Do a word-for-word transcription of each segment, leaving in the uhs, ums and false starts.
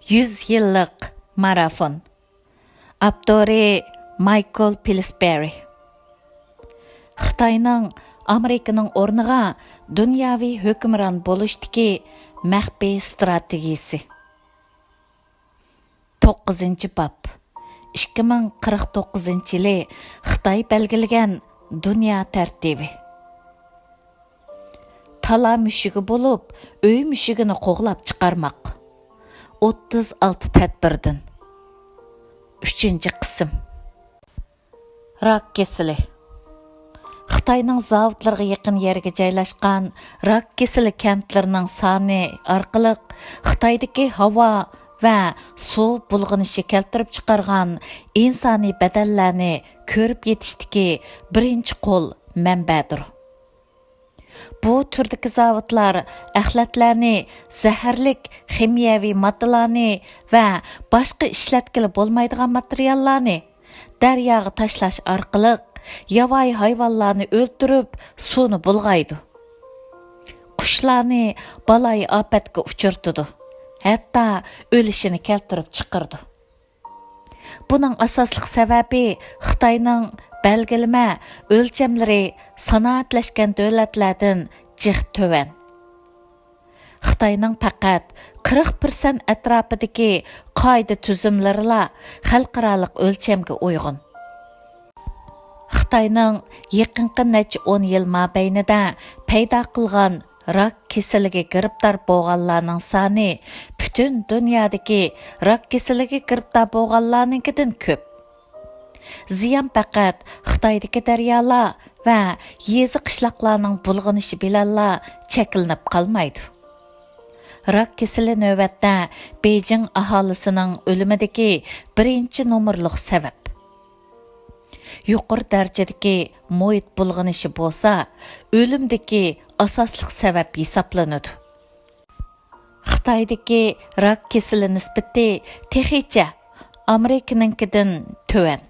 يۈز يىللىق مارافون. ئاپتورى مايكل پىلسبېرى. خىتاينىڭ ئامېرىكىنىڭ ئورنىغا دۇنياۋى ھۆكۈمران بولۇشتىكى مەخپىي ستراتېگىيىسى. توققۇزىنچى باب. ئىككى مىڭ قىرىق توققۇزىنچى يىلى خىتاي بەلگىلىگەن دۇنيا تەرتىپى. تالا مۈشۈكى بولۇپ، ئۆي مۈشۈكىنى قوغلاپ چىقارماق. ئوتتۇز ئالتە تەدبىردىن. ئۈچىنچى قىسىم. راك كېسىلى. خىتاينىڭ زاۋۇتلىرىغا يېقىن يەرگە جايلاشقان راك كېسىلى كەنتلىرىنىڭ سانى ئارقىلىق خىتايدىكى ھاۋا ۋە سۇ بۇلغىنىشى كەلتۈرۈپ چىقارغان ئىنسانىي بەدەللەرنى كۆرۈپ يېتىشتىكى بىرىنچى قول مەنبەدۇر. بۇ تۈردىكى زاۋۇتلار ئەخلەتلەرنى، زەھەرلىك خىمىيەۋى ماددىلارنى ۋە باشقا ئىشلەتكىلى بولمايدىغان ماتېرىياللارنى دەرياغا تاشلاش ئارقىلىق ياۋايى ھايۋانلارنى ئۆلتۈرۈپ، سۇنى بۇلغايدۇ. قۇشلارنى بالايىئاپەتكە ئۇچرىتىدۇ، ھەتتا ئۆلۈشىنى كەلتۈرۈپ چىقىرىدۇ. بۇنىڭ ئاساسلىق سەۋەبى خىتاينىڭ بەلگىلىمە ئۆلچەملىرى سانائەتلەشكەن دۆلەتلەردىن جىق تۆۋەن. خىتاينىڭ پەقەت قىرىق پىرسەنت ئەتراپىدىكى قائىدە تۈزۈملىرىلا خەلقئارالىق ئۆلچەمگە ئۇيغۇن. خىتاينىڭ يېقىنقى نەچچە ئون يىل مابەينىدە پەيدا قىلغان راك كېسىلىگە گىرىپتار بولغانلارنىڭ سانى پۈتۈن دۇنيادىكى راك كېسىلىگە گىرىپتار بولغانلارنىڭكىدىن كۆپ. زىيان پەقەت خىتايدىكى دەريالار ۋە يېزا-قىشلاقلارنىڭ بۇلغىنىشى بىلەنلا چەكلىنىپ قالمايدۇ. راك كېسىلى نۆۋەتتە بېيجىڭ ئاھالىسىنىڭ ئۆلۈمىدىكى بىرىنچى نومۇرلۇق سەۋەب. يۇقىرى دەرىجىدىكى مۇھىت بۇلغىنىشى بولسا ئۆلۈمدىكى ئاساسلىق سەۋەب ھېسابلىنىدۇ. خىتايدىكى راك كېسىلى نىسبىتى تېخىچە ئامېرىكىنىڭكىدىن تۆۋەن.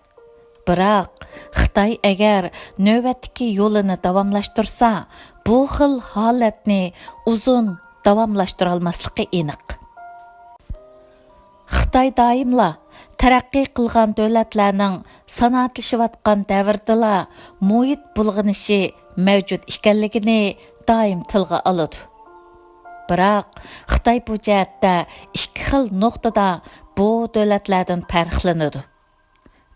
بىراق، خىتاي ئەگەر نۆۋەتتىكى يولىنى داۋاملاشتۇرسا، بۇ خىل ھالەتنى ئۇزۇن داۋاملاشتۇرالماسلىقى ئېنىق. خىتاي دائىملا تەرەققىي قىلغان دۆلەتلەرنىڭ سانائەتلىشىۋاتقان دەۋرىدىلا مۇھىت بۇلغىنىشى مەۋجۇت ئىكەنلىكىنى دائىم تىلغا ئالىدۇ. بىراق، خىتاي بۇ جەھەتتە ئىككى خىل نۇقتىدا بۇ دۆلەتلەردىن پەرقلىنىدۇ.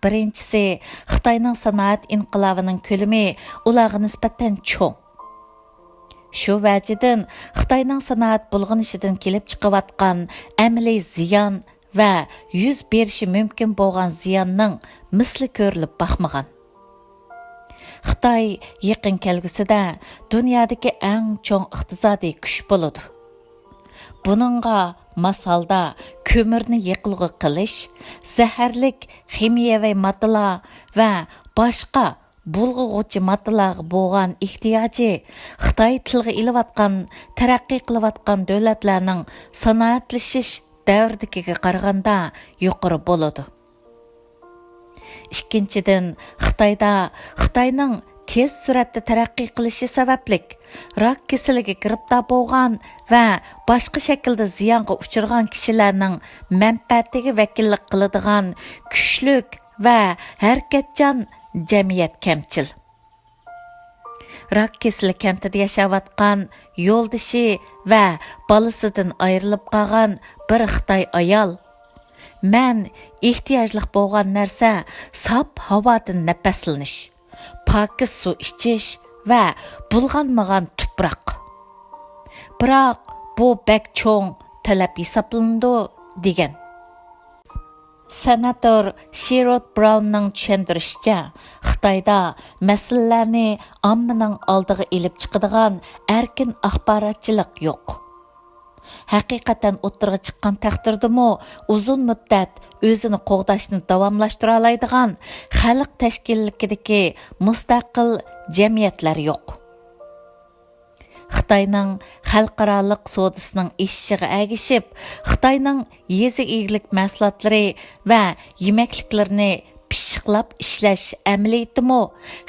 بىرىنچىسى، خىتاينىڭ سانائەت ئىنقىلابىنىڭ كۆلىمى ئۇلارغا نىسبەتەن چوڭ. شۇ ۋەجىدىن، خىتاينىڭ سانائەت بۇلغىنىشىدىن كېلىپ چىقىۋاتقان ئەمەلىي زىيان ۋە يۈز بېرىشى مۇمكىن بولغان زىياننىڭ مىسلى كۆرۈلۈپ باقمىغان. خىتاي يېقىن كەلگۈسىدە دۇنيادىكى ئەڭ چوڭ ئىقتىسادىي كۈچ بولىدۇ. بۇنىڭغا ماس ھالدا كۆمۈرنى يېقىلغۇ قىلىش، زەھەرلىك خىمىيەۋى ماددىلار ۋە باشقا بۇلغىغۇچى ماددىلارغا بولغان ئېھتىياجى خىتاي تىلغا ئېلىۋاتقان تەرەققىي قىلىۋاتقان دۆلەتلەرنىڭ سانائەتلىشىش دەۋرىدىكىگە قارىغاندا يۇقىرى بولىدۇ. ئىككىنچىدىن، خىتايدا خىتاينىڭ تېز سۈرئەتتە تەرەققىي قىلىشى سەۋەبلىك، راك كېسىلىگە گىرىپتار بولغان ۋە باشقا شەكىلدە زىيانغا ئۇچرىغان كىشىلەرنىڭ مەنپەئەتىگە ۋەكىللىك قىلىدىغان كۈچلۈك ۋە ھەرىكەتچان جەمئىيەت كەمچىل. راك كېسىلى كەنتىدە ياشاۋاتقان يولدىشى ۋە بالىسىدىن ئايرىلىپ قالغان بىر خىتاي ئايال، مەن ئېھتىياجلىق بولغان نەرسە ساپ ھاۋادىن نەپەسلىنىش، پاكىز سۇ ئىچىش ۋە بۇلغانمىغان تۇپراق. بىراق بۇ بەك چوڭ تەلەپ ھېسابلىنىدۇ، دېگەن. سېناتور شېرود براۋننىڭ چۈشەندۈرۈشىچە، خىتايدا مەسىلىلەرنى ئاممىنىڭ ئالدىغا ئېلىپ چىقىدىغان ئەركىن ئاخباراتچىلىق يوق. ھەقىقەتەن ئوتتۇرىغا چىققان تەقدىردىمۇ، ئۇزۇن مۇددەت ئۆزىنى قوغداشنى داۋاملاشتۇرالايدىغان خەلق تەشكىللىكىدىكى مۇستەقىل جەمئىيەتلەر يوق. خىتاينىڭ خەلقئارالىق سودىسىنىڭ ئېشىشىغا ئەگىشىپ، خىتاينىڭ يېزا ئىگىلىك مەھسۇلاتلىرى ۋە يېمەكلىكلىرىنى پىششىقلاپ ئىشلەش ئەمەلىيىتىمۇ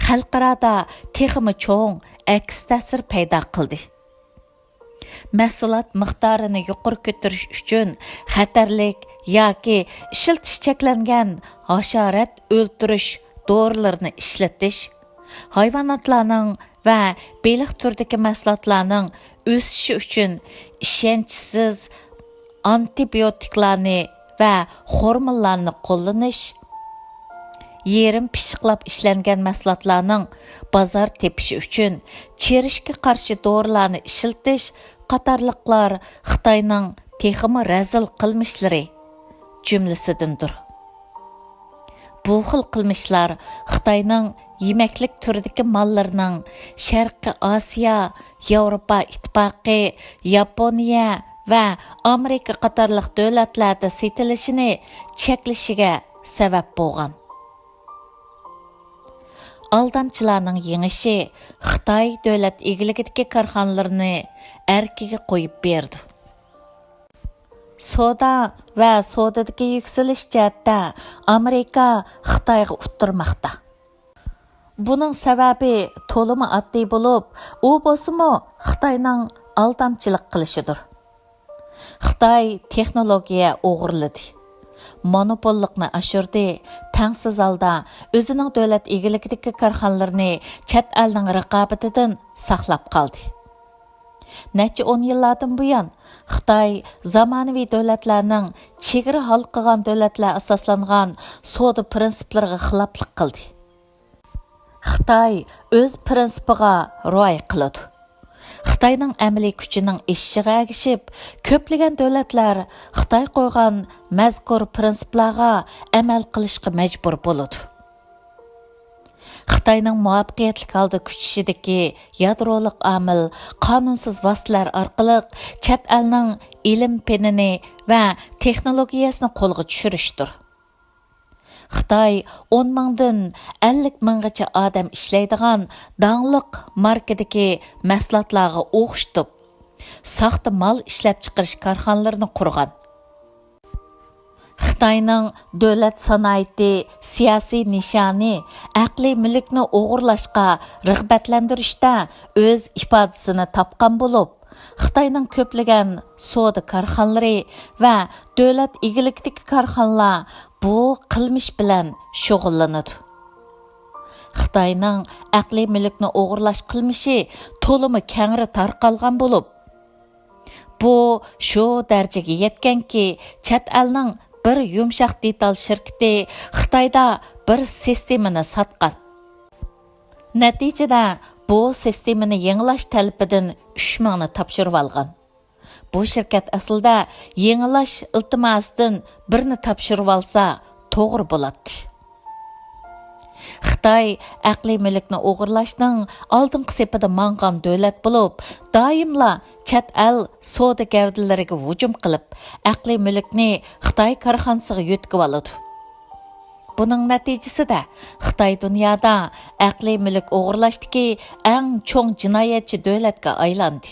خەلقئارادا تېخىمۇ چوڭ ئەكس تەسىر پەيدا قىلدى. مەھسۇلات مىقدارىنى يۇقىرى كۆتۈرۈش ئۈچۈن خەتەرلىك ياكى ئىشلىتىش چەكلەنگەن ھاشارات ئۆلتۈرۈش دورىلىرىنى ئىشلىتىش، ھايۋاناتلارنىڭ ۋە بېلىق تۈرىدىكى مەھسۇلاتلارنىڭ ئۆسۈشى ئۈچۈن ئىشەنچسىز ئانتىبىيوتىكلارنى ۋە خورمونلارنى قوللىنىش، يېرىم پىششىقلاپ ئىشلەنگەن مەھسۇلاتلارنىڭ بازار تېپىشى ئۈچۈن چىرىشكە قارشى دورىلارنى ئىشلىتىش قاتارلىقلار خىتاينىڭ تېخىمۇ رەزىل قىلمىشلىرى جۈملىسىدىندۇر. بۇ خىل قىلمىشلار خىتاينىڭ يېمەكلىك تۈرىدىكى ماللىرىنىڭ شەرقىي ئاسىيا، ياۋروپا ئىتتىپاقى، ياپونىيە ۋە ئامېرىكا قاتارلىق دۆلەتلەردە سېتىلىشىنى چەكلىشىگە سەۋەب بولغان. ئالدامچىلارنىڭ يېڭىشى خىتاي دۆلەت ئىگىلىكىدىكى كارخانىلىرىنى ئەركىگە قويۇپ بېرىدۇ. سودا ۋە سودىدىكى يۈكسىلىش جەھەتتە ئامېرىكا خىتايغا ئۇتتۇرماقتا. بۇنىڭ سەۋەبى تولىمۇ ئاددىي بولۇپ، ئۇ بولسىمۇ خىتاينىڭ ئالدامچىلىق قىلىشىدۇر. خىتاي تېخنولوگىيە ئوغرىلىدى. مونوپوللۇقنى ئاشۇردى، تەڭسىز ھالدا ئۆزىنىڭ دۆلەت ئىگىلىكىدىكى كارخانىلىرىنى چەت ئەلنىڭ رىقابىتىدىن ساقلاپ قالدى. نەچچە ئون يىللاردىن بۇيان، خىتاي زامانىۋى دۆلەتلەرنىڭ چېگرا ھالقىغان دۆلەتلەر ئاساسلانغان سودا پىرىنسىپلىرىغا خىلاپلىق قىلدى. خىتاي ئۆز پىرىنسىپىغا رىئايە قىلىدۇ. خىتاينىڭ ئەمەلىي كۈچىنىڭ ئېشىشىغا ئەگىشىپ، كۆپلىگەن دۆلەتلەر خىتاي قويغان مەزكۇر پىرىنسىپلارغا ئەمەل قىلىشقا مەجبۇر بولىدۇ. خىتاينىڭ مۇۋەپپەقىيەتلىك ھالدا كۈچىشىدىكى يادرولۇق ئامىل قانۇنسىز ۋاسىتىلەر ئارقىلىق چەت ئەلنىڭ ئىلىم پېنىنى ۋە تېخنولوگىيەسىنى قولغا چۈشۈرۈشتۇر. خىتاي ئون مىڭدىن ئەللىك مىڭغىچە ئادەم ئىشلەيدىغان داڭلىق ماركىدىكى مەھسۇلاتلارغا ئوخشىتىپ، ساختا مال ئىشلەپچىقىرىش كارخانىلىرىنى قۇرغان. خىتاينىڭ دۆلەت سانائىتى سىياسىي نىشانى ئەقلىي مۈلۈكنى ئوغرىلاشقا رىغبەتلەندۈرۈشتە ئۆز ئىپادىسىنى تاپقان بولۇپ، خىتاينىڭ كۆپلىگەن سودا كارخانىلىرى ۋە دۆلەت ئىگىلىكىدىكى كارخانىلار بۇ قىلمىش بىلەن شۇغۇللىنىدۇ. خىتاينىڭ ئەقلىي مۈلۈكنى ئوغرىلاش قىلمىشى تولىمۇ كەڭرى تارقالغان بولۇپ، بۇ شۇ دەرىجىگە يەتكەنكى، چەت ئەلنىڭ بىر يۇمشاق دېتال شىركىتى خىتايدا بىر سىستېمىنى ساتقان. نەتىجىدە بۇ سىستېمىنى يېڭىلاش تەلىپىدىن ئۈچ مىڭنى تاپشۇرۇۋالغان. بۇ شىركەت ئەسلىدە يېڭىلاش ئىلتىماسىدىن بىرنى تاپشۇرۇۋالسا توغرا بولاتتى. خىتاي ئەقلىي مۈلۈكنى ئوغرىلاشنىڭ ئالدىنقى سېپىدا ماڭغان دۆلەت بولۇپ، دائىملا چەت ئەل سودا گەۋدىلىرىگە ھۇجۇم قىلىپ، ئەقلىي مۈلۈكنى خىتاي كارخانىسىغا يۆتكىۋالىدۇ. بۇنىڭ نەتىجىسىدە خىتاي دۇنيادا ئەقلىي مۈلۈك ئوغرىلاشتىكى ئەڭ چوڭ جىنايەتچى دۆلەتكە ئايلاندى.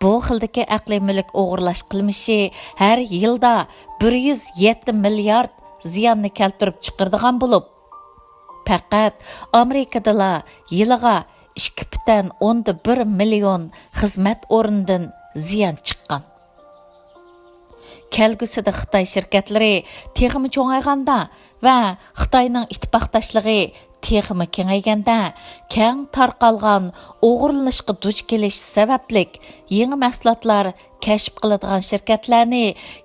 بۇ خىلدىكى ئەقلىي مۈلۈك ئوغرىلاش قىلمىشى ھەر يىلدا بىر يۈز يەتتە مىليارد زىياننى كەلتۈرۈپ چىقىرىدىغان بولۇپ، پەقەت ئامېرىكىدىلا يىلىغا ئىككى پۈتۈن ئوندىن بىر مىليون خىزمەت ئورنىدىن زىيان چىققان. كەلگۈسىدە خىتاي شىركەتلىرى تېخىمۇ چوڭايغاندا ۋە خىتاينىڭ ئىتتىپاقداشلىقى تېخىمۇ كېڭەيگەندە، كەڭ تارقالغان ئوغرىلىنىشقا دۇچ كېلىش سەۋەبلىك يېڭى مەھسۇلاتلار كەشىپ قىلىدىغان شىركەتلەرنى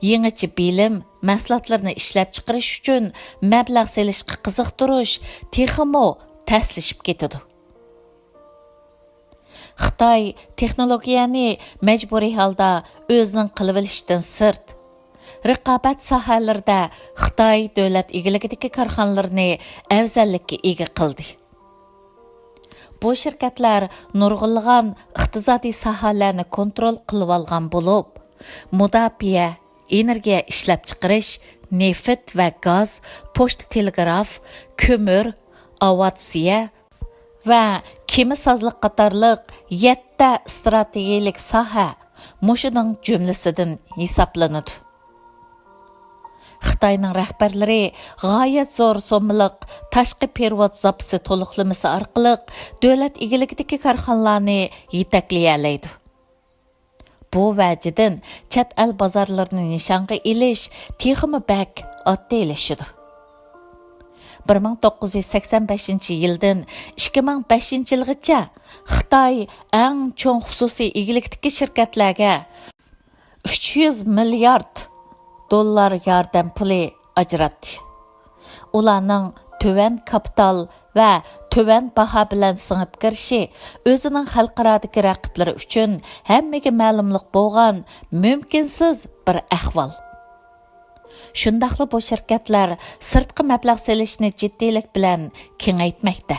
يېڭىچە بىلىم مەھسۇلاتلىرىنى ئىشلەپچىقىرىش ئۈچۈن مەبلەغ سېلىشقا قىزىقتۇرۇش تېخىمۇ تەسلىشىپ كېتىدۇ. خىتاي تېخنولوگىيەنى مەجبۇرىي ھالدا ئۆزىنىڭ قىلىۋېلىشتىن سىرت، رىقابەت ساھەلىرىدە خىتاي دۆلەت ئىگىلىكىدىكى كارخانىلىرىنى ئەۋزەللىككە ئىگە قىلدى. بۇ شىركەتلەر نۇرغۇنلىغان ئىقتىسادىي ساھەلەرنى كونترول قىلىۋالغان بولۇپ، مۇداپىئە، ئېنېرگىيە ئىشلەپچىقىرىش، نېفىت ۋە گاز، پوچتا تېلېگراف، كۆمۈر، ئاۋىئاتسىيە، ۋە كېمە سازلىق قاتارلىق يەتتە ئىستراتېگىيەلىك ساھە مۇشۇنىڭ جۈملىسىدىن ھېسابلىنىدۇ. خىتاينىڭ رەھبەرلىرى غايەت زور سوممىلىق تاشقى پېرېۋوت زاپىسى تولۇقلىمىسى ئارقىلىق دۆلەت ئىگىلىكىدىكى كارخانىلارنى يېتەكلىيەلەيدۇ. بۇ ۋەجىدىن چەت ئەل بازارلىرىنى نىشانغا ئېلىش تېخىمۇ بەك ئاددىيلىشىدۇ. بىر مىڭ توققۇز يۈز سەكسەن بەشىنچى يىلدىن ئىككى مىڭ بەشىنچى يىلغىچە خىتاي ئەڭ چوڭ خۇسۇسىي ئىگىلىكتىكى شىركەتلەرگە ئۈچ يۈز مىليارد دوللار ياردەم پۇلى ئاجراتتى. ئۇلارنىڭ تۆۋەن كاپىتال ۋە تۆۋەن باھا بىلەن سىڭىپ كىرىشى ئۆزىنىڭ خەلقئارادىكى رەقىبلىرى ئۈچۈن ھەممىگە مەلۇملۇق بولغان مۇمكىنسىز بىر ئەھۋال. شۇنداقلا بۇ شىركەتلەر سىرتقا مەبلەغ سېلىشنى جىددىيلىك بىلەن كېڭەيتمەكتە.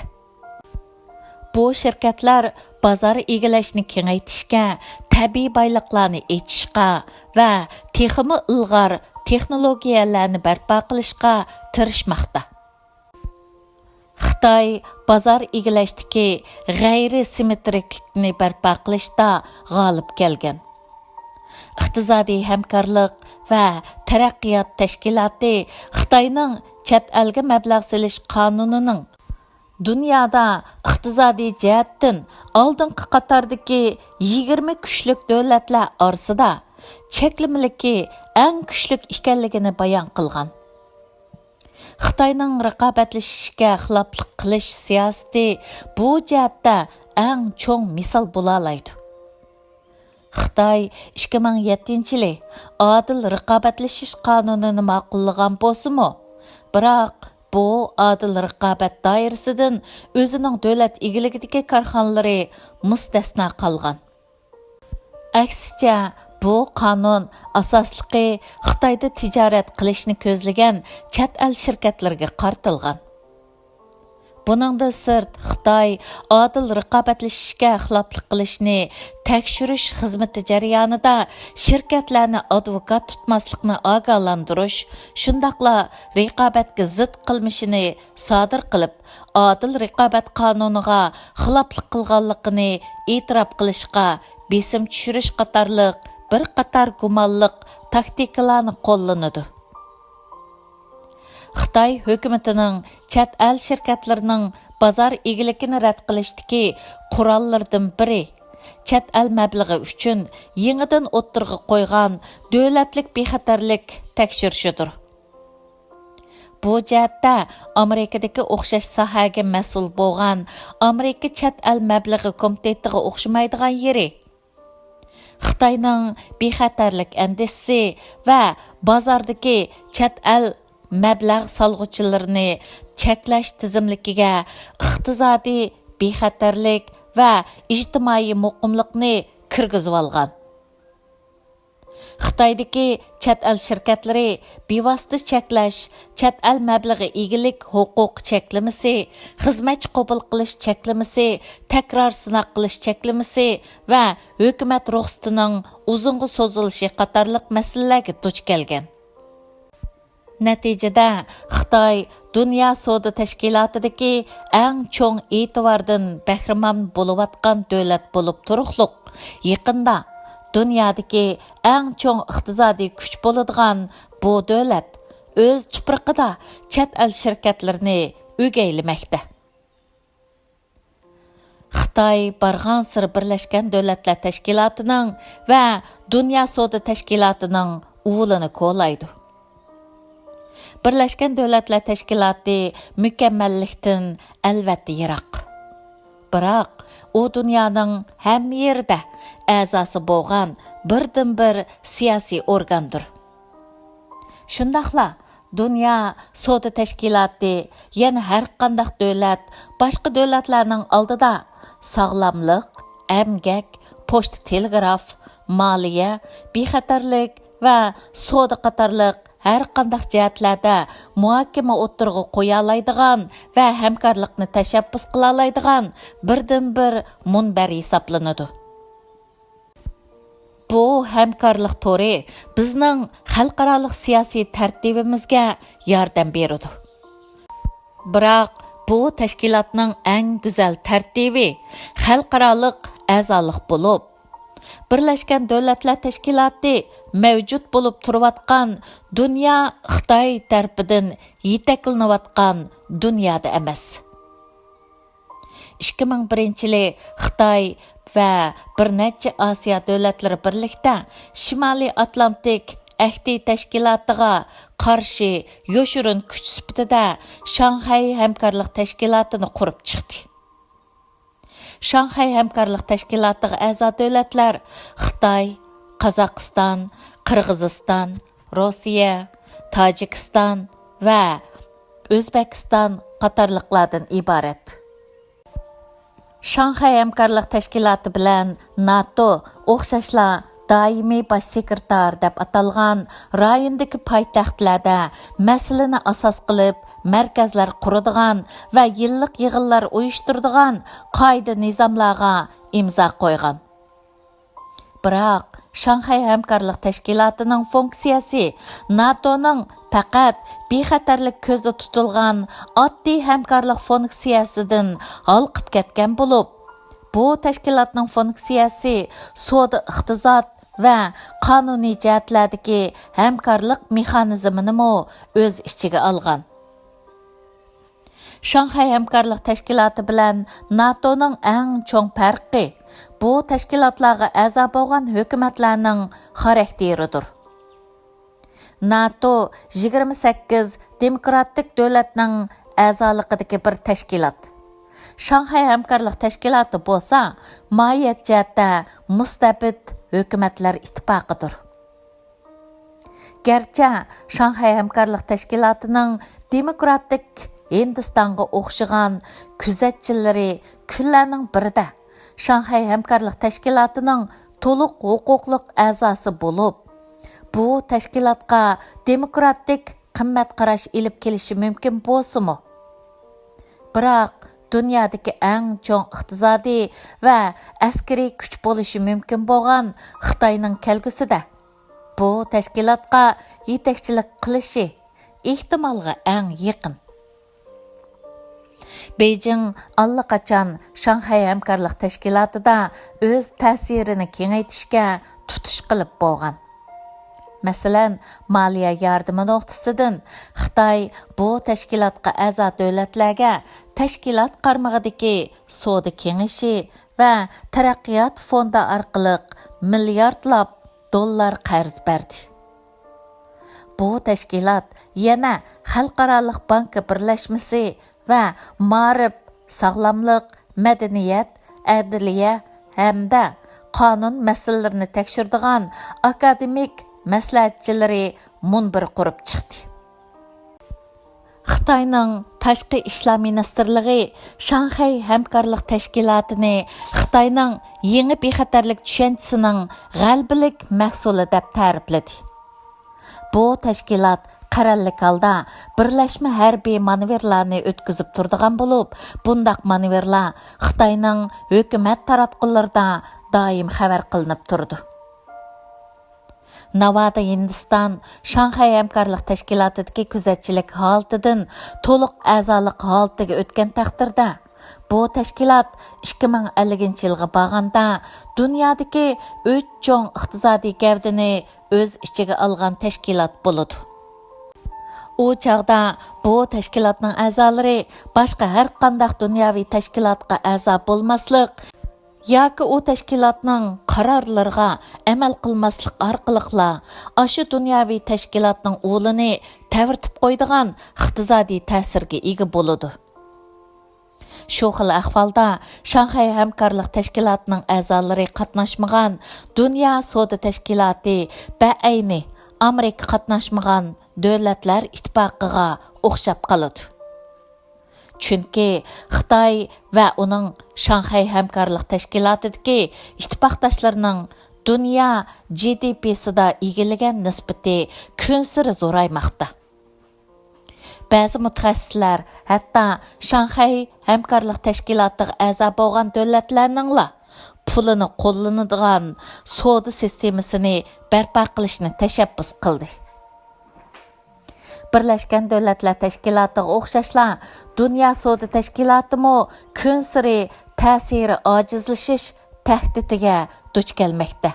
بۇ شىركەتلەر بازار ئىگىلەشنى كېڭەيتىشكە، تەبىئىي بايلىقلارنى ئېچىشقا ۋە تېخىمۇ ئىلغار تېخنولوگىيەلەرنى بەرپا قىلىشقا تىرىشماقتا. خىتاي بازار ئىگىلەشتىكى غەيرىي سىممېترىكلىكنى بەرپا قىلىشتا غالىب كەلگەن. ئىقتىسادىي ھەمكارلىق ۋە تەرەققىيات تەشكىلاتى خىتاينىڭ چەت ئەلگە مەبلەغ سېلىش قانۇنىنىڭ دۇنيادا ئىقتىسادىي جەھەتتىن ئالدىنقى قاتاردىكى يىگىرمە كۈچلۈك دۆلەتلەر ئارىسىدا چەكلىمىلىكى ئەڭ كۈچلۈك ئىكەنلىكىنى بايان قىلغان. خىتاينىڭ رىقابەتلىشىشكە خىلاپلىق قىلىش سىياسىتى بۇ جەھەتتە ئەڭ چوڭ مىسال بولالايدۇ. خىتاي ئىككى مىڭ يەتتىنچى يىلى ئادىل رىقابەتلىشىش قانۇنىنى ماقۇللىغان بولسىمۇ، بىراق بۇ ئادىل رىقابەت دائىرىسىدىن ئۆزىنىڭ دۆلەت ئىگىلىكىدىكى كارخانىلىرى مۇستەسنا قالغان. ئەكسىچە، بۇ قانۇن ئاساسلىقى خىتايدا تىجارەت قىلىشنى كۆزلىگەن چەت ئەل شىركەتلىرىگە قارىتىلغان. بۇنىڭدىن سىرت، خىتاي ئادىل رىقابەتلىشىشكە خىلاپلىق قىلىشنى تەكشۈرۈش خىزمىتى جەريانىدا شىركەتلەرنى ئادۋوكات تۇتماسلىقنى ئاگاھلاندۇرۇش، شۇنداقلا رىقابەتكە زىت قىلمىشىنى سادىر قىلىپ، ئادىل رىقابەت قانۇنىغا خىلاپلىق قىلغانلىقىنى ئېتىراپ قىلىشقا بېسىم چۈشۈرۈش قاتارلىق بىر قاتار گۇمانلىق تاكتىكىلارنى قوللىنىدۇ. خىتاي ھۆكۈمىتىنىڭ چەت ئەل شىركەتلىرىنىڭ بازار ئىگىلىكىنى رەت قىلىشتىكى قوراللىرىدىن بىرى، چەت ئەل مەبلىغى ئۈچۈن يېڭىدىن ئوتتۇرىغا قويغان دۆلەتلىك بىخەتەرلىك تەكشۈرۈشىدۇر. بۇ جەھەتتە ئامېرىكىدىكى ئوخشاش ساھەگە مەسئۇل بولغان ئامېرىكا چەت ئەل مەبلىغى كومىتېتىغا ئوخشىمايدىغان يېرى، خىتاينىڭ بىخەتەرلىك ئەندىزىسى ۋە بازاردىكى چەت ئەل مەبلەغ سالغۇچىلىرىنى چەكلەش تىزىملىكىگە ئىقتىسادىي بىخەتەرلىك ۋە ئىجتىمائىي مۇقىملىقنى كىرگۈزۈۋالغان. خىتايدىكى چەت ئەل شىركەتلىرى بىۋاسىتە چەكلەش، چەت ئەل مەبلىغى ئىگىلىك ھوقۇقى چەكلىمىسى، خىزمەتچى قوبۇل قىلىش چەكلىمىسى، تەكرار سىناق قىلىش چەكلىمىسى ۋە ھۆكۈمەت رۇخسىتىنىڭ ئۇزۇنغا سوزۇلۇشى قاتارلىق مەسىلىلەرگە دۇچ كەلگەن. نەتىجىدە، خىتاي دۇنيا سودا تەشكىلاتىدىكى ئەڭ چوڭ ئېتىباردىن بەھرىمەن بولۇۋاتقان دۆلەت بولۇپ تۇرۇقلۇق، يېقىندا دۇنيادىكى ئەڭ چوڭ ئىقتىسادىي كۈچ بولىدىغان بۇ دۆلەت ئۆز تۇپرىقىدا چەت ئەل شىركەتلىرىنى ئۆگەيلىمەكتە. خىتاي بارغانسېرى بىرلەشكەن دۆلەتلەر تەشكىلاتىنىڭ ۋە دۇنيا سودا تەشكىلاتىنىڭ ئۇۋىلىنى كولايدۇ. بىرلەشكەن دۆلەتلەر تەشكىلاتى مۇكەممەللىكتىن ئەلۋەتتە يىراق. بىراق، ئۇ دۇنيانىڭ ھەممە يېرىدە ئەزاسى بولغان بىردىنبىر سىياسىي ئورگاندۇر. شۇنداقلا، دۇنيا سودا تەشكىلاتى يەنە ھەرقانداق دۆلەت باشقا دۆلەتلەرنىڭ ئالدىدا ساغلاملىق، ئەمگەك، پوچتا تېلېگراف، مالىيە، بىخەتەرلىك ۋە سودا قاتارلىق ھەرقانداق جەھەتلەردە مۇھاكىمە ئوتتۇرىغا قويالايدىغان ۋە ھەمكارلىقنى تەشەببۇس قىلالايدىغان بىردىنبىر مۇنبەر ھېسابلىنىدۇ. بۇ ھەمكارلىق تورى بىزنىڭ خەلقئارالىق سىياسىي تەرتىپىمىزگە ياردەم بېرىدۇ. بىراق، بۇ تەشكىلاتنىڭ ئەڭ گۈزەل تەرتىپى خەلقئارالىق ئەزالىق بولۇپ، بىرلەشكەن دۆلەتلەر تەشكىلاتى مەۋجۇت بولۇپ تۇرۇۋاتقان دۇنيا خىتاي تەرىپىدىن يېتەكلىنىۋاتقان دۇنيادا ئەمەس. ئىككى مىڭ بىرىنچى يىلى خىتاي ۋە بىر نەچچە ئاسىيا دۆلەتلىرى بىرلىكتە شىمالىي ئاتلانتىك ئەھدى تەشكىلاتىغا قارشى يوشۇرۇن كۈچ سۈپىتىدە شاڭخەي ھەمكارلىق تەشكىلاتىنى قۇرۇپ چىقتى. شاڭخەي ھەمكارلىق تەشكىلاتىغا ئەزا دۆلەتلەر خىتاي، قازاقىستان، قىرغىزىستان، روسىيە، تاجىكىستان ۋە ئۆزبېكىستان قاتارلىقلاردىن ئىبارەت. شاڭخەي ھەمكارلىق تەشكىلاتى بىلەن ناتو ئوخشاشلا دائىمىي باش سېكرېتار دەپ ئاتالغان رايوندىكى پايتەختلەردە مەسىلىنى ئاساس قىلىپ مەركەزلەر قۇرىدىغان ۋە يىللىق يىغىنلار ئۇيۇشتۇرىدىغان قائىدە-نىزاملارغا ئىمزا قويغان. بىراق، شاڭخەي ھەمكارلىق تەشكىلاتىنىڭ فۇنكسىيەسى ناتونىڭ پەقەت بىخەتەرلىك كۆزدە تۇتۇلغان ئاددىي ھەمكارلىق فۇنكسىيەسىدىن ھالقىپ كەتكەن بولۇپ، بۇ تەشكىلاتنىڭ فۇنكسىيەسى سودا، ئىقتىساد ۋە قانۇنىي جەھەتلەردىكى ھەمكارلىق مېخانىزمىنىمۇ ئۆز ئىچىگە ئالغان. شاڭخەي ھەمكارلىق تەشكىلاتى بىلەن ناتونىڭ ئەڭ چوڭ پەرقى بۇ تەشكىلاتلارغا ئەزا بولغان ھۆكۈمەتلەرنىڭ خاراكتېرىدۇر. ناتو يىگىرمە سەككىز دېموكراتىك دۆلەتنىڭ ئەزالىقىدىكى بىر تەشكىلات. شاڭخەي ھەمكارلىق تەشكىلاتى بولسا ماھىيەت جەھەتتە مۇستەبىت ھۆكۈمەتلەر ئىتتىپاقىدۇر. گەرچە شاڭخەي ھەمكارلىق تەشكىلاتىنىڭ دېموكراتىك ھىندىستانغا ئوخشىغان كۆزەتچىلىرى كۈنلەرنىڭ بىرىدە شاڭخەي ھەمكارلىق تەشكىلاتىنىڭ تولۇق ھوقۇقلۇق ئەزاسى بولۇپ، بۇ تەشكىلاتقا دېموكراتىك قىممەت قاراش ئېلىپ كېلىشى مۇمكىن بولسىمۇ، بىراق دۇنيادىكى ئەڭ چوڭ ئىقتىسادىي ۋە ئەسكىرىي كۈچ بولۇشى مۇمكىن بولغان خىتاينىڭ كەلگۈسىدە بۇ تەشكىلاتقا يېتەكچىلىك قىلىشى ئېھتىمالغا ئەڭ يېقىن. بېيجىڭ ئاللىقاچان شاڭخەي ھەمكارلىق تەشكىلاتىدا ئۆز تەسىرىنى كېڭەيتىشكە تۇتۇش قىلىپ بولغان. مەسىلەن، مالىيە ياردىمى نۇقتىسىدىن خىتاي بۇ تەشكىلاتقا ئەزا دۆلەتلەرگە تەشكىلات قارمىقىدىكى سودا كېڭىشى ۋە تەرەققىيات فوندى ئارقىلىق مىلياردلاپ دوللار قەرز بەردى. بۇ تەشكىلات يەنە خەلقئارالىق بانكا بىرلەشمىسى ۋە مائارىپ، ساغلاملىق، مەدەنىيەت، ئەدلىيە ھەمدە قانۇن مەسىلىلىرىنى تەكشۈرىدىغان ئاكادېمىك مەسلىھەتچىلىرى مۇنبىرى قۇرۇپ چىقتى. خىتاينىڭ تاشقى ئىشلار مىنىستىرلىقى شاڭخەي ھەمكارلىق تەشكىلاتىنى خىتاينىڭ يېڭى بىخەتەرلىك چۈشەنچىسىنىڭ غەلىبىلىك مەھسۇلى دەپ تەرىپلىدى. بۇ تەشكىلات قەرەللىك ھالدا بىرلەشمە ھەربىي مانېۋىرلارنى ئۆتكۈزۈپ تۇرىدىغان بولۇپ، بۇنداق مانېۋىرلار خىتاينىڭ ھۆكۈمەت تاراتقۇلىرىدا دائىم خەۋەر قىلىنىپ تۇرىدۇ. ناۋادا ھىندىستان شاڭخەي ھەمكارلىق تەشكىلاتىدىكى كۆزەتچىلىك ھالىتىدىن تولۇق ئەزالىق ھالىتىگە ئۆتكەن تەقدىردە، بۇ تەشكىلات ئىككى مىڭ ئەللىكىنچى يىلغا بارغاندا دۇنيادىكى ئۈچ چوڭ ئىقتىسادىي گەۋدىنى ئۆز ئىچىگە ئالغان تەشكىلات بولىدۇ. ئۇ چاغدا بۇ تەشكىلاتنىڭ ئەزالىرى باشقا ھەر قانداق دۇنياۋى تەشكىلاتقا ئەزا بولماسلىق ياكى ئۇ تەشكىلاتنىڭ قارارلىرىغا ئەمەل قىلماسلىق ئارقىلىقلا ئاشۇ دۇنياۋى تەشكىلاتنىڭ ئۇلىنى تەۋرىتىپ قويىدىغان ئىقتىسادىي تەسىرگە ئىگە بولىدۇ. شۇ خىل ئەھۋالدا شاڭخەي ھەمكارلىق تەشكىلاتىنىڭ ئەزالىرى قاتناشمىغان دۇنيا سودا تەشكىلاتى بەئەينى ئامېرىكا قاتناشمىغان دۆلەتلەر ئىتتىپاقىغا ئوخشاپ قالىدۇ. چۈنكى خىتاي ۋە ئۇنىڭ شاڭخەي ھەمكارلىق تەشكىلاتىدىكى ئىتتىپاقداشلىرىنىڭ دۇنيا جى دى پىسىدا ئىگىلىگەن نىسبىتى كۈنسېرى زورايماقتا. بەزى مۇتەخەسسىسلەر ھەتتا شاڭخەي ھەمكارلىق تەشكىلاتىغا ئەزا بولغان دۆلەتلەرنىڭلا پۇلىنى قوللىنىدىغان سودا سىستېمىسىنى بەرپا قىلىشنى تەشەببۇس قىلدى. بىرلەشكەن دۆلەتلەر تەشكىلاتىغا ئوخشاشلا، دۇنيا سودا تەشكىلاتىمۇ كۈنسېرى تەسىرى ئاجىزلىشىش تەھدىتىگە دۇچ كەلمەكتە.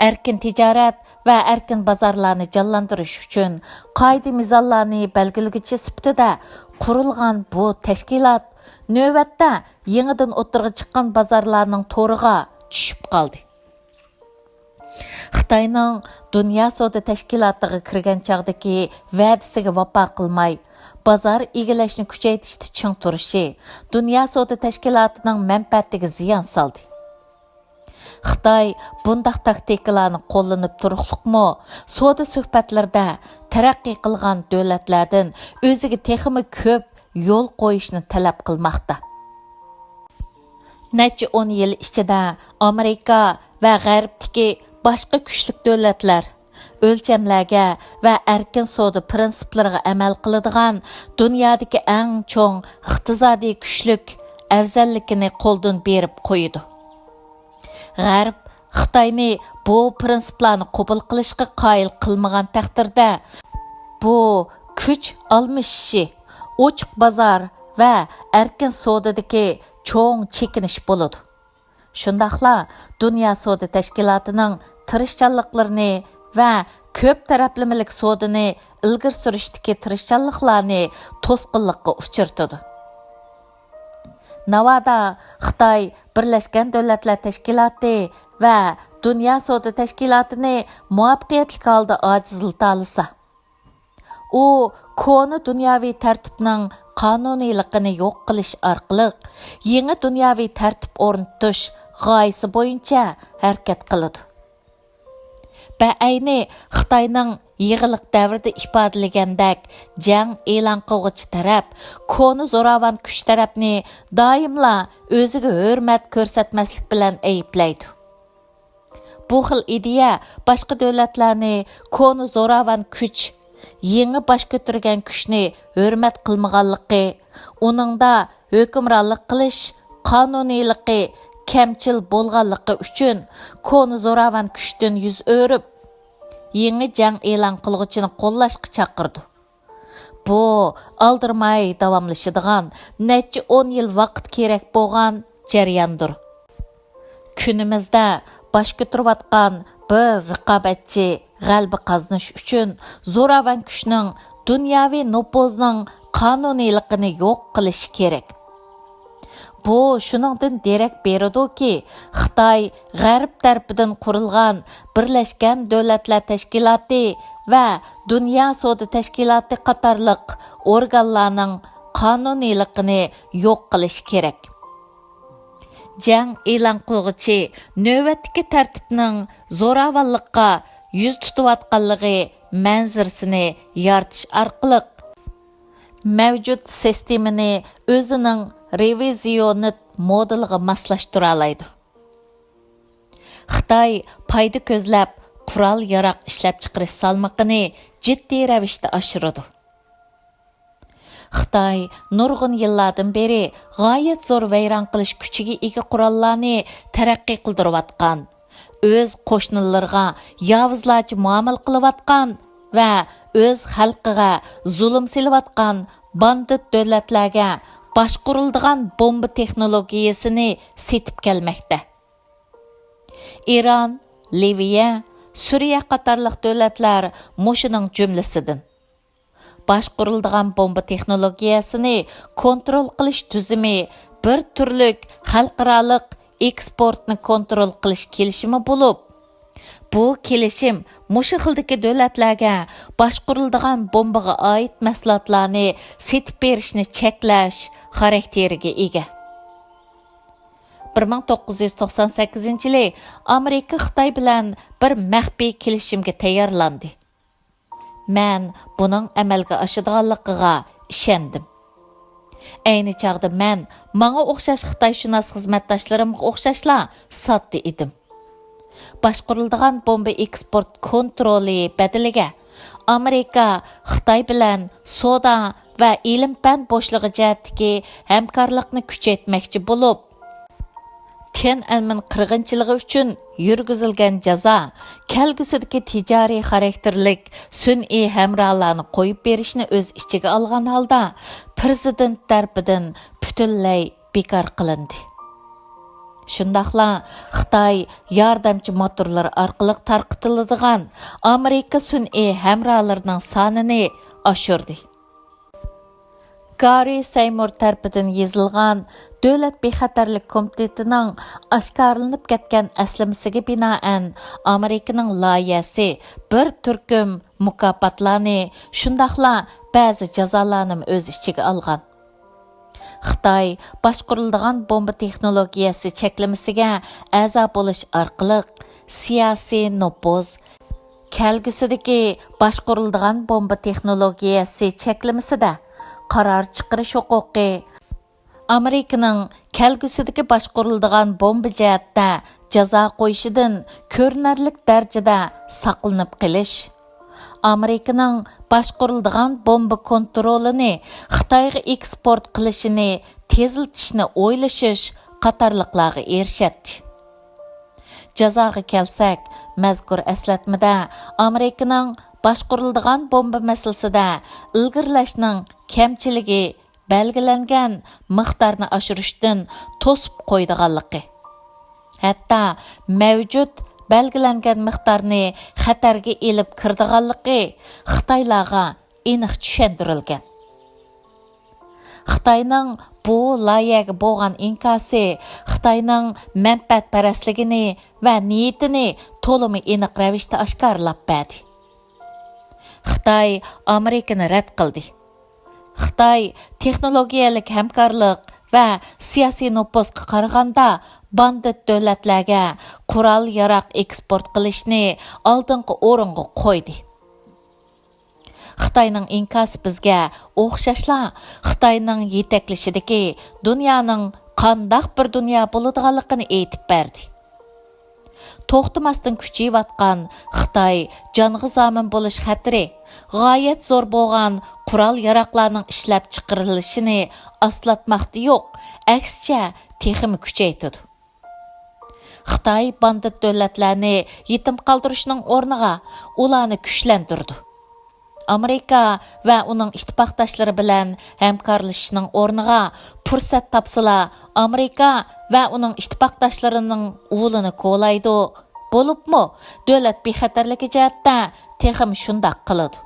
ئەركىن تىجارەت ۋە ئەركىن بازارلارنى جانلاندۇرۇش ئۈچۈن قائىدە-مىزانلارنى بەلگىلىگۈچى سۈپىتىدە قۇرۇلغان بۇ تەشكىلات نۆۋەتتە يېڭىدىن ئوتتۇرىغا چىققان بازارلارنىڭ تورىغا چۈشۈپ قالدى. خىتاينىڭ دۇنيا سودا تەشكىلاتىغا كىرگەن چاغدىكى ۋەدىسىگە ۋاپا قىلماي، بازار ئىگىلەشنى كۈچەيتىشتە چىڭ تۇرۇشى دۇنيا سودا تەشكىلاتىنىڭ مەنپەئەتىگە زىيان سالدى. خىتاي بۇنداق تاكتىكىلارنى قوللىنىپ تۇرۇقلۇقمۇ، سودا سۆھبەتلىرىدە تەرەققىي قىلغان دۆلەتلەردىن ئۆزىگە تېخىمۇ كۆپ يول قويۇشنى تەلەپ قىلماقتا. نەچچە ئون يىل ئىچىدە ئامېرىكا ۋە غەربتىكى باشقا كۈچلۈك دۆلەتلەر ئۆلچەملەرگە ۋە ئەركىن سودا پىرىنسىپلىرىغا ئەمەل قىلىدىغان دۇنيادىكى ئەڭ چوڭ ئىقتىسادىي كۈچلۈك ئەۋزەللىكىنى قولدىن بېرىپ قويىدۇ. غەرب خىتاينى بۇ پىرىنسىپلارنى قوبۇل قىلىشقا قايىل قىلمىغان تەقدىردە، بۇ كۈچ ئالمىشىشى، ئوچۇق بازار ۋە ئەركىن سودىدىكى چوڭ چېكىنىش بولىدۇ. شۇنداقلا دۇنيا سودا تەشكىلاتىنىڭ تىرىشچانلىقلىرىنى ۋە كۆپ تەرەپلىمىلىك سودىنى ئىلگىرى سۈرۈشتىكى تىرىشچانلىقلارنى توسقۇنلۇققا ئۇچرىتىدۇ. ناۋادا خىتاي بىرلەشكەن دۆلەتلەر تەشكىلاتى ۋە دۇنيا سودا تەشكىلاتىنى مۇۋەپپەقىيەتلىك ھالدا ئاجىزلىتالىسا، ئۇ كونا دۇنياۋى تەرتىپنىڭ قانۇنىيلىقىنى يوق قىلىش ئارقىلىق، يېڭى دۇنياۋى تەرتىپ ئورنىتىش غايىسى بويىچە ھەرىكەت قىلىدۇ. بەئەينى خىتاينىڭ يېغىلىق دەۋرىدە ئىپادىلىگەندەك، جەڭ ئېلان قىلغۇچى تەرەپ كونا زوراۋان كۈچ تەرەپنى دائىملا ئۆزىگە ھۆرمەت كۆرسەتمەسلىك بىلەن ئەيىبلەيدۇ. بۇ خىل ئىدىيە باشقا دۆلەتلەرنى كونا زوراۋان كۈچ، يېڭى باش كۆتۈرگەن كۈچنى ھۆرمەت قىلمىغانلىقى، ئۇنىڭدا ھۆكۈمرانلىق قىلىش قانۇنىيلىقى كەمچىل بولغانلىقى ئۈچۈن كونا زوراۋان كۈچتىن يۈز ئۆرۈپ، يېڭى جەڭ ئېلان قىلغۇچىنى قوللاشقا چاقىرىدۇ. بۇ ئالدىرىماي داۋاملىشىدىغان، نەچچە ئون يىل ۋاقىت كېرەك بولغان جەرياندۇر. كۈنىمىزدە باش كۆتۈرۈۋاتقان بىر رىقابەتچى غەلىبە قازىنىش ئۈچۈن زوراۋان كۈچنىڭ دۇنياۋى نوپۇزىنىڭ قانۇنىيلىقىنى يوق قىلىشى كېرەك. بۇ شۇنىڭدىن دېرەك بېرىدۇكى، خىتاي غەرب تەرىپىدىن قۇرۇلغان بىرلەشكەن دۆلەتلەر تەشكىلاتى ۋە دۇنيا سودا تەشكىلاتى قاتارلىق ئورگانلارنىڭ قانۇنىيلىقىنى يوق قىلىشى كېرەك. جەڭ ئېلان قىلغۇچى نۆۋەتتىكى تەرتىپنىڭ زوراۋانلىققا يۈز تۇتۇۋاتقانلىقى مەنزىرىسىنى يارىتىش ئارقىلىق، مەۋجۇت سىستېمىنى ئۆزىنىڭ رېۋىزىيونىست مودېلىغا ماسلاشتۇرالايدۇ. خىتاي پايدا كۆزلەپ، قورال-ياراغ ئىشلەپچىقىرىش سالمىقىنى جىددىي رەۋىشتە ئاشۇرىدۇ. خىتاي نۇرغۇن يىللاردىن بېرى غايەت زور ۋەيران قىلىش كۈچىگە ئىگە قوراللارنى تەرەققىي قىلدۇرۇۋاتقان، ئۆز قوشنىلىرىغا ياۋۇزلارچە مۇئامىلە قىلىۋاتقان ۋە ئۆز خەلقىگە زۇلۇم سېلىۋاتقان باندىت دۆلەتلەرگە باشقۇرۇلىدىغان بومبا تېخنولوگىيەسىنى سېتىپ كەلمەكتە. ئىران، لىۋىيە، سۈرىيە قاتارلىق دۆلەتلەر مۇشۇنىڭ جۈملىسىدىن. باشقۇرۇلىدىغان بومبا تېخنولوگىيەسىنى كونترول قىلىش تۈزۈمى بىر تۈرلۈك خەلقئارالىق ئېكسپورتنى كونترول قىلىش كېلىشىمى بولۇپ، بۇ كېلىشىم مۇشۇ خىلدىكى دۆلەتلەرگە باشقۇرۇلىدىغان بومبىغا ئائىت مەھسۇلاتلارنى سېتىپ بېرىشنى چەكلەش خاراكتېرىگە ئىگە. بىر مىڭ توققۇز يۈز توقسان سەككىزىنچى يىلى ئامېرىكا خىتاي بىلەن بىر مەخپىي كېلىشىمگە تەييارلاندى. مەن بۇنىڭ ئەمەلگە ئاشىدىغانلىقىغا ئىشەندىم. ئەينى چاغدا مەن ماڭا ئوخشاش خىتايشۇناس خىزمەتداشلىرىمغا ئوخشاشلا ساددا ئىدىم. باشقۇرۇلىدىغان بومبا ئېكسپورت كونترولى بەدىلىگە ئامېرىكا خىتاي بىلەن سودا ۋە ئىلىم-پەن بوشلۇقى جەھەتتىكى ھەمكارلىقنى كۈچەيتمەكچى بولۇپ، تيەنئەنمېن قىرغىنچىلىقى ئۈچۈن يۈرگۈزۈلگەن جازا، كەلگۈسىدىكى تىجارىي خاراكتېرلىك سۈنئىي ھەمراھلارنى قويۇپ بېرىشنى ئۆز ئىچىگە ئالغان ھالدا، پىرېزىدېنت تەرىپىدىن پۈتۈنلەي بىكار قىلىندى. شۇنداقلا خىتاي ياردەمچى موتورلىرى ئارقىلىق تارقىتىلىدىغان ئامېرىكا سۈنئىي ھەمراھلىرىنىڭ سانىنى ئاشۇردى. گاررى سەيمۇر تەرىپىدىن يېزىلغان دۆلەت بىخەتەرلىك كومىتېتىنىڭ ئاشكارىلىنىپ كەتكەن ئەسلىمىسىگە بىنائەن، ئامېرىكىنىڭ لايىھەسى بىر تۈركۈم مۇكاپاتلارنى، شۇنداقلا بەزى جازالارنىمۇ ئۆز ئىچىگە ئالغان. خىتاي باشقۇرۇلىدىغان بومبا تېخنولوگىيەسى چەكلىمىسىگە ئەزا بولۇش ئارقىلىق، سىياسىي نوپۇز، كەلگۈسىدىكى باشقۇرۇلىدىغان بومبا تېخنولوگىيەسى چەكلىمىسىدە قارار چىقىرىش ھوقۇقى، ئامېرىكىنىڭ كەلگۈسىدىكى باشقۇرۇلىدىغان بومبا جەھەتتە جازا قويۇشىدىن كۆرۈنەرلىك دەرىجىدە ساقلىنىپ قېلىش، ئامېرىكىنىڭ باشقۇرۇلىدىغان بومبا كونترولىنى خىتايغا ئېكسپورت قىلىشىنى تېزلىتىشنى ئويلىشىش قاتارلىقلارغا ئېرىشەتتى. جازاغا كەلسەك، مەزكۇر ئەسلەتمىدە ئامېرىكىنىڭ باشقۇرۇلىدىغان بومبا مەسىلىسىدە ئىلگىرىلەشنىڭ كەمچىلىكى بەلگىلەنگەن مىقدارنى ئاشۇرۇشتىن توسۇپ قويىدىغانلىقى، ھەتتا مەۋجۇت بەلگىلەنگەن مىقدارنى خەتەرگە ئېلىپ كىرىدىغانلىقى خىتايلارغا ئېنىق چۈشەندۈرۈلگەن. خىتاينىڭ بۇ لايىھەگە بولغان ئىنكاسى خىتاينىڭ مەنپەئەتپەرەسلىكىنى ۋە نىيىتىنى تولىمۇ ئېنىق رەۋىشتە ئاشكارىلاپ بەردى. خىتاي ئامېرىكىنى رەت قىلدى. خىتاي تېخنولوگىيەلىك ھەمكارلىق ۋە سىياسىي نوپۇزغا قارىغاندا باندىت دۆلەتلەرگە قورال-ياراغ ئېكسپورت قىلىشنى ئالدىنقى ئورۇنغا قويدى. خىتاينىڭ ئىنكاسى بىزگە ئوخشاشلا خىتاينىڭ يېتەكلىشىدىكى دۇنيانىڭ قانداق بىر دۇنيا بولىدىغانلىقىنى ئېيتىپ بەردى. توختىماستىن كۈچىيىۋاتقان خىتاي جانغا زامىن بولۇش خەتىرى، غايەت زور بولغان قورال-ياراغلارنىڭ ئىشلەپچىقىرىلىشىنى ئاستىلاتماقتا يوق، ئەكسىچە تېخىمۇ كۈچەيتىدۇ. خىتاي باندىت دۆلەتلەرنى يېتىم قالدۇرۇشنىڭ ئورنىغا ئۇلارنى كۈچلەندۈرىدۇ. ئامېرىكا ۋە ئۇنىڭ ئىتتىپاقداشلىرى بىلەن ھەمكارلىشىشنىڭ ئورنىغا پۇرسەت تاپسىلا، ئامېرىكا ۋە ئۇنىڭ ئىتتىپاقداشلىرىنىڭ ئۇلىنى كولايدۇ، بولۇپمۇ دۆلەت بىخەتەرلىكى جەھەتتە تېخىمۇ شۇنداق قىلىدۇ.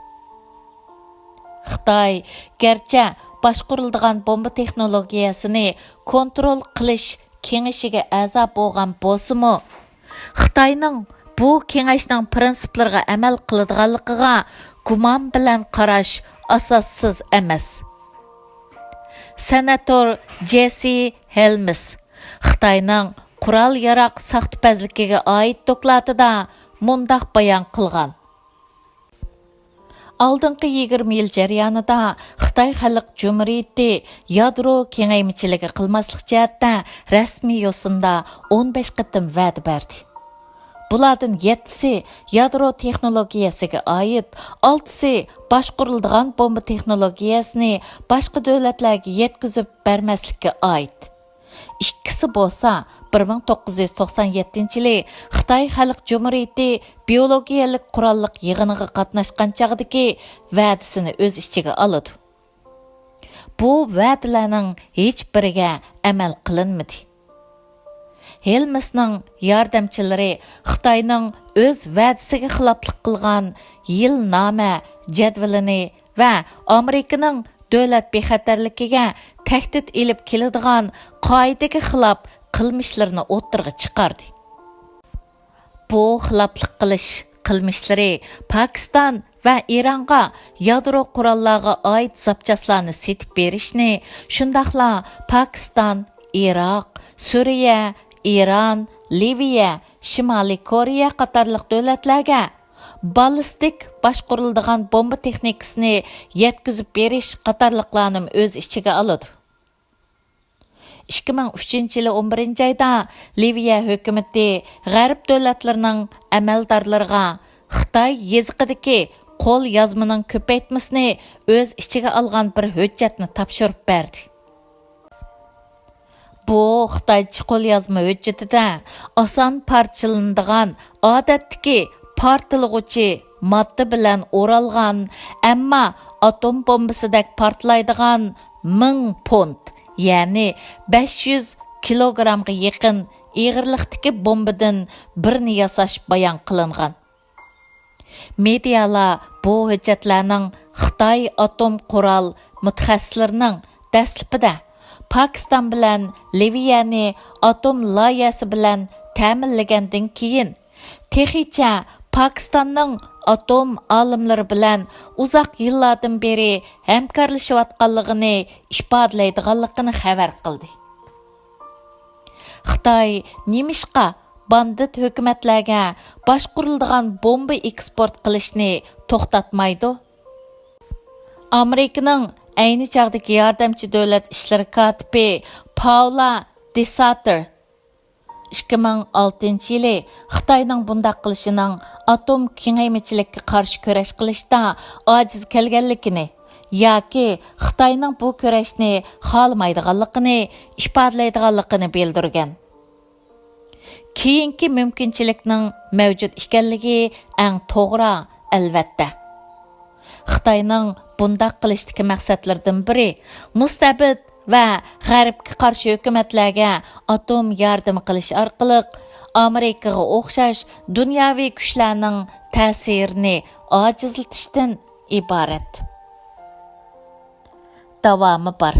خىتاي گەرچە باشقۇرۇلىدىغان بومبا تېخنولوگىيەسىنى كونترول قىلىش كېڭىشىگە ئەزا بولغان بولسىمۇ، خىتاينىڭ بۇ كېڭەشنىڭ پىرىنسىپلىرىغا ئەمەل قىلىدىغانلىقىغا گۇمان بىلەن قاراش ئاساسسىز ئەمەس. سېناتور جېسسى ھېلمىس خىتاينىڭ قورال-ياراغ ساختىپەزلىكىگە ئائىت دوكلاتىدا مۇنداق بايان قىلغان: ئالدىنقى يىگىرمە يىل جەريانىدا خىتاي خەلق جۇمھۇرىيىتى يادرو كېڭەيمىچىلىكى قىلماسلىق جەھەتتە رەسمىي يوسۇندا ئون بەش قېتىم ۋەدە بەردى. بۇلاردىن يەتتىسى يادرو تېخنولوگىيەسىگە ئائىت، ئالتىسى باشقۇرۇلىدىغان بومبا تېخنولوگىيەسىنى باشقا دۆلەتلەرگە يەتكۈزۈپ بەرمەسلىككە ئائىت. ئىككىسى بولسا بىر مىڭ توققۇز يۈز توقسان يەتتىنچى يىلى خىتاي خەلق جۇمھۇرىيىتى بىيولوگىيەلىك قوراللىق يىغىنىغا قاتناشقان چاغدىكى ۋەدىسىنى ئۆز ئىچىگە ئالىدۇ. بۇ ۋەدىلەرنىڭ ھېچبىرىگە ئەمەل قىلىنمىدى. ھېلمىسنىڭ ياردەمچىلىرى خىتاينىڭ ئۆز ۋەدىسىگە خىلاپلىق قىلغان يىلنامە جەدۋىلىنى ۋە ئامېرىكىنىڭ دۆلەت بىخەتەرلىكىگە تەھدىت ئېلىپ كېلىدىغان قائىدىگە خىلاپ قىلمىشلىرىنى ئوتتۇرىغا چىقاردى. بۇ خىلاپلىق قىلىش قىلمىشلىرى پاكىستان ۋە ئىرانغا يادرو قوراللارغا ئائىت زاپچاسلارنى سېتىپ بېرىشنى، شۇنداقلا پاكىستان، ئىراق، سۈرىيە، ئىران، لىۋىيە، شىمالىي كورېيە قاتارلىق دۆلەتلەرگە باللىستىك باشقۇرۇلىدىغان بومبا تېخنىكىسىنى يەتكۈزۈپ بېرىش قاتارلىقلارنىمۇ ئۆز ئىچىگە ئالىدۇ. ئىككى مىڭ ئۈچىنچى يىلى ئون بىرىنچى ئايدا لىۋىيە ھۆكۈمىتى غەرب دۆلەتلىرىنىڭ ئەمەلدارلىرىغا خىتاي يېزىقىدىكى قول يازمىنىڭ كۆپەيتمىسىنى ئۆز ئىچىگە ئالغان بىر ھۆججەتنى تاپشۇرۇپ بەردى. بۇ خىتايچە قول يازما ھۆججىتىدە ئاسان پارچىلىنىدىغان، ئادەتتىكى پارتلىغۇچى ماددا بىلەن ئورالغان، ئەمما ئاتوم بومبىسىدەك پارتلايدىغان مىڭ پونت، يەنى بەش يۈز كىلوگرامغا يېقىن ئېغىرلىقتىكى بومبىدىن بىرنى ياساش بايان قىلىنغان. مېدىيالار بۇ ھۆججەتلەرنىڭ خىتاي ئاتوم قورال مۇتەخەسسىسلىرىنىڭ دەسلىپىدە پاكىستان بىلەن لىۋىيەنى ئاتوم لايىھەسى بىلەن تەمىنلىگەندىن كېيىن، تېخىچە پاكىستاننىڭ ئاتوم ئالىملىرى بىلەن ئۇزاق يىللاردىن بېرى ھەمكارلىشىۋاتقانلىقىنى ئىپادىلەيدىغانلىقىنى خەۋەر قىلدى. خىتاي نېمىشقا باندىت ھۆكۈمەتلەرگە باشقۇرۇلىدىغان بومبا ئېكسپورت قىلىشنى توختاتمايدۇ؟ ئامېرىكىنىڭ ئەينى چاغدىكى ياردەمچى دۆلەت ئىشلىرى كاتىپى پاۋلا دېساتېر ئىككى مىڭ ئالتىنچى يىلى خىتاينىڭ بۇنداق قىلىشىنىڭ ئاتوم كېڭەيمىچىلىككە قارشى كۈرەش قىلىشتا ئاجىز كەلگەنلىكىنى ياكى خىتاينىڭ بۇ كۈرەشنى خالىمايدىغانلىقىنى ئىپادىلەيدىغانلىقىنى بىلدۈرگەن. كېيىنكى مۇمكىنچىلىكنىڭ مەۋجۇت ئىكەنلىكى ئەڭ توغرا، ئەلۋەتتە. خىتاينىڭ بۇنداق قىلىشتىكى مەقسەتلىرىدىن بىرى، مۇستەبىت ۋە غەربكە قارشى ھۆكۈمەتلەرگە ئاتوم ياردىمى قىلىش ئارقىلىق ئامېرىكىغا ئوخشاش دۇنياۋى كۈچلەرنىڭ تەسىرىنى ئاجىزلىتىشتىن ئىبارەت. داۋامى بار.